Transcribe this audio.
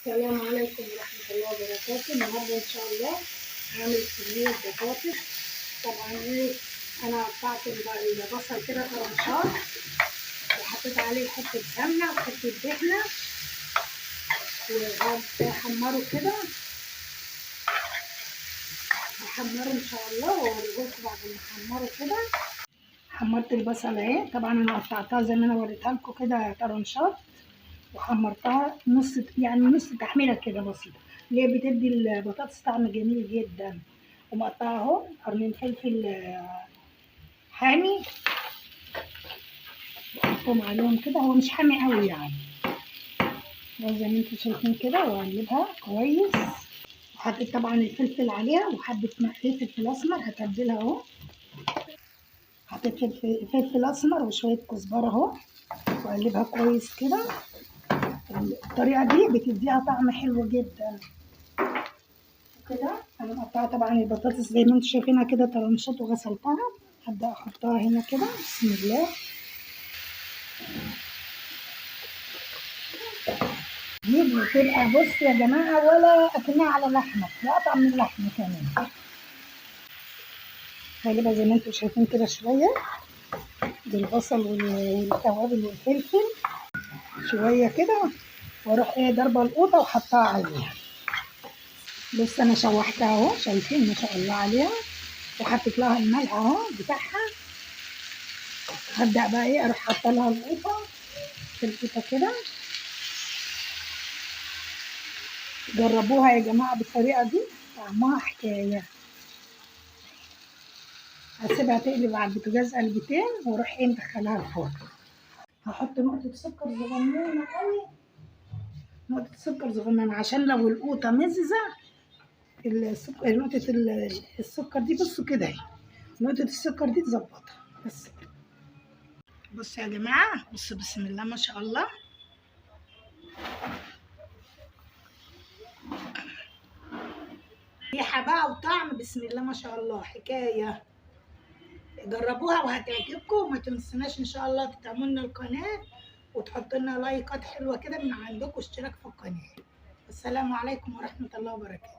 السلام عليكم ورحمة الله وبركاته. النهارده إن شاء الله هعمل صينية بطاطس. طبعا إيه، أنا قطعت البصل كده طرنشات وحطيت عليه حتة سمنة وحتة دهنة وهحمره كده، هحمره إن شاء الله وأوريهولكم بعد ما أحمره كده. حمرت البصل أهي، طبعا أنا قطعتها زي ما أنا وريتها لكم كده طرنشات، وحمرتها نص، يعني نص تحميره كده بسيطة، اللي هي بتدي البطاطس طعم جميل جدا. ومقطعه اهو قرنين فلفل حامي وحطهم عليهم كده، هو مش حامي قوي يعني زي ما انتم شايفين كده، واقلبها كويس. وحطيت طبعا الفلفل عليها وحبه فلفل اسمر هتبلها اهو، حطيت فلفل اسمر وشوية كزبره اهو، واقلبها كويس كده. الطريقة دي بتديها طعم حلو جدا كده. انا مقطعه طبعا البطاطس زي ما انتم شايفينها كده طرنشات وغسلتها، هبدا احطها هنا كده، بسم الله. دي بتبقى بصوا يا جماعة ولا اكنها على لحمه، لا اطعم من اللحمة كمان. هقلبها زي ما انتم شايفين كده شوية بالبصل والتوابل والفلفل شوية كده، واروح ايه ضربه القوطه وحطها عليها. بص انا شوحتها اهو، شايفين ما شاء الله عليها، وحطيت لها الملح اهو بتاعها. هبدا بقى ايه اروح حاطه لها القوطه في القوطه كده. جربوها يا جماعة بالطريقة دي، طعمها حكاية. هسيبها تقلب على البوتاجاز قلبتين واروح ايه مدخلها الفرن. هحط نقطة سكر صغنونه قوي، نقطة سكر صغنونه عشان لو القوطه مززه السكر، نقطة السكر دي بصوا كده اهي، نقطة السكر دي تظبطها بس. بصوا يا جماعة، بصوا بسم الله ما شاء الله، ريحه بقى وطعم بسم الله ما شاء الله حكاية. جربوها وهتعجبكم، وما تنسوناش ان شاء الله تدعموا لنا القناة وتحطوا لنا لايكات حلوة كده من عندكم واشتراك في القناة. السلام عليكم ورحمة الله وبركاته.